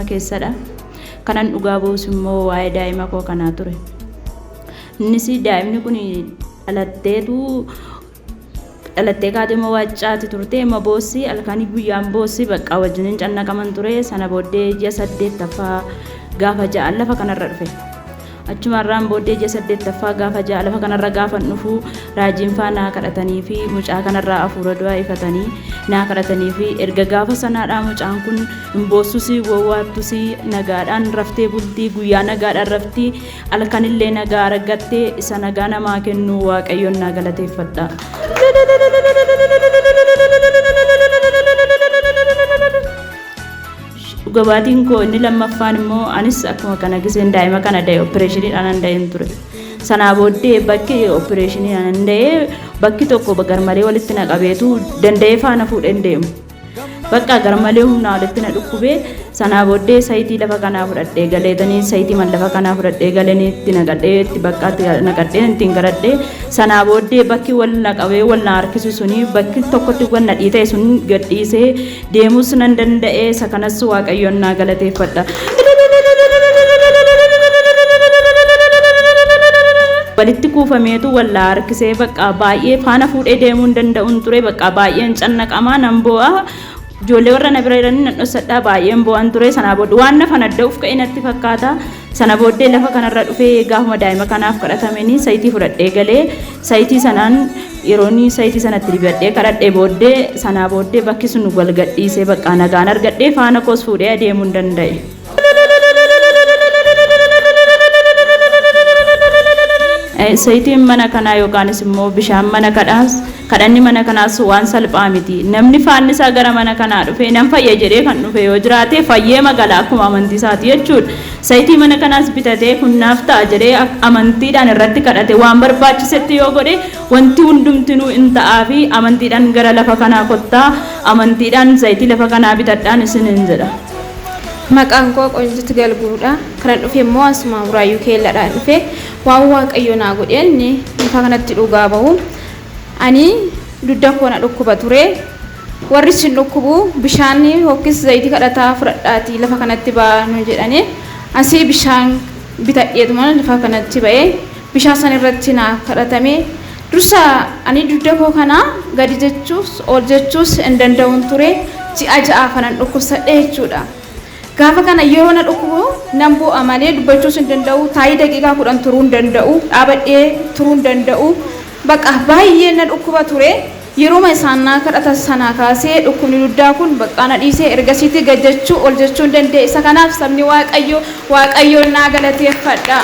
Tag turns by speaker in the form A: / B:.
A: Keessadha. Kanan dhugaa ba'us immoo waa'ee daa'ima koo kanaa ture. Innis daa'imni kun dhalatteetu dhalattee kaatee immoo waaccaati turte immoo boossi halkanii guyyaan boossi bakka wajjiniin cannaqaman ture. Sana booddee ji'a saddeettaffaa gaafa ja'an lafa kanarra dhufe. Achumarraan booddee ji'a saddeettaffaa gaafa ja'a lafa kanarra gaafa dhufu raajiin faa naa kadhatanii fi mucaa kanarraa hafuura du'aa ifatanii naa kadhatanii fi erga gaafa sanaadhaa mucaan kun hin boossus, wawwaattus, nagaadhaan raftee bultii, guyyaa nagaadhaan raftii, halkanillee nagaa argattee isa nagaa namaa kennu Waaqayyoon naa galateeffadha. Dhugabaatiin koo inni lammaffaan immoo anis akkuma kana giseen daa'ima kana da'e opereeshiniidhaan an da'een ture. Sanaa booddee bakki opereeshiniidhaan an da'ee bakki tokko garmalee walitti na qabeetu danda'ee faana fuudheen deemu. Bakka garmalee humnaa walitti na dhukkubee sanaa booddee sayitii lafa kanaa fudhadhee galeetanii sayitii man lafa kanaa fudhadhee galanii itti naqadhee itti bakkaatti naqadhee ittiin garadhee sanaa booddee bakki wal na qabee wal na harkisu suni bakki tokkotti wal na dhiita'e sun gadhiisee deemuus nan danda'e. Isa kanas Waaqayyoon naa galateeffadha. Walitti kuufameetu wallaa harkisee bakka baay'ee faana fuudhee deemuu hin danda'uun ture. Bakka baay'een cannaqamaa nan boo'a. Ijoollee warra na bira jiranii nan dhossadhaa, baay'een boo'an ture. Sanaa booddee waan na fanadda'uuf ka'e natti fakkaata. Sana booddee lafa kanarra dhufee gaafuma daa'ima kanaaf kadhatamanii sayitii fudhadhee galee sayitii sanaan yeroon sayitii sanatti dibadhee kadhadhee booddee sanaa booddee bakki sun wal gadhiisee bakka nagaan argadhee faana koos fuudhee adeemuu hin danda'e. Sayitiin mana kanaa yookaanis immoo bishaan mana kanaas, kadhanni mana kanaas waan salphaa miti. Namni faanni isaa gara mana kanaa dhufee nan fayya jedhee kan dhufe yoo jiraate fayyee magala akkuma amantii isaati jechuudha. Sayitii mana kanaas bitatee kun naaf ta'a jedhee amantiidhaan irratti kadhate waan barbaachisetti yoo godhe wanti hundumtinuu in ta'aa fi amantiidhaan gara lafa kanaa kottaa, amantiidhaan zayitii lafa kanaa bitadhaan isiniin jedha.
B: Maqaan koo Qonjit Galguudha. Kanan dhufe immoo asuma Buraayyuu Keellaadhaan dhufe. Waan Waaqayyo naa godheen lafa kanatti dhugaa bahu. Ani dugda koo na dhukkuba ture. Warri sin dhukkubu bishaan yookiis zayitii kadhataa fudhadhaatii lafa kanatti ba'aa nu jedhani. Asii bishaan bitadheetuma lafa kanatti ba'ee bishaan san irratti naa kadhatame. Dursa ani dugda koo kana gadi jechuus ol jechuus hin danda'uun ture. Ji'a 6 kanan dhukkubsadhe jechuudha. Gaafa kana yeroo na dhukkubu nan boo'a malee dubbachuus hin danda'u. Taa'ii daqiiqaa 10 turuu hin danda'u. Dhaabadhee turuu hin danda'u. Bakka baay'ee na dhukkuba ture. Yeruma isaan naa kadhatan sanaa kaasee dhukkubni dugdaa kun bakka na dhiisee ergasiitti gad jechuu ol jechuu hin danda'e. Isa kanaaf sabni Waaqayyo Waaqayyoon naa galateeffadha.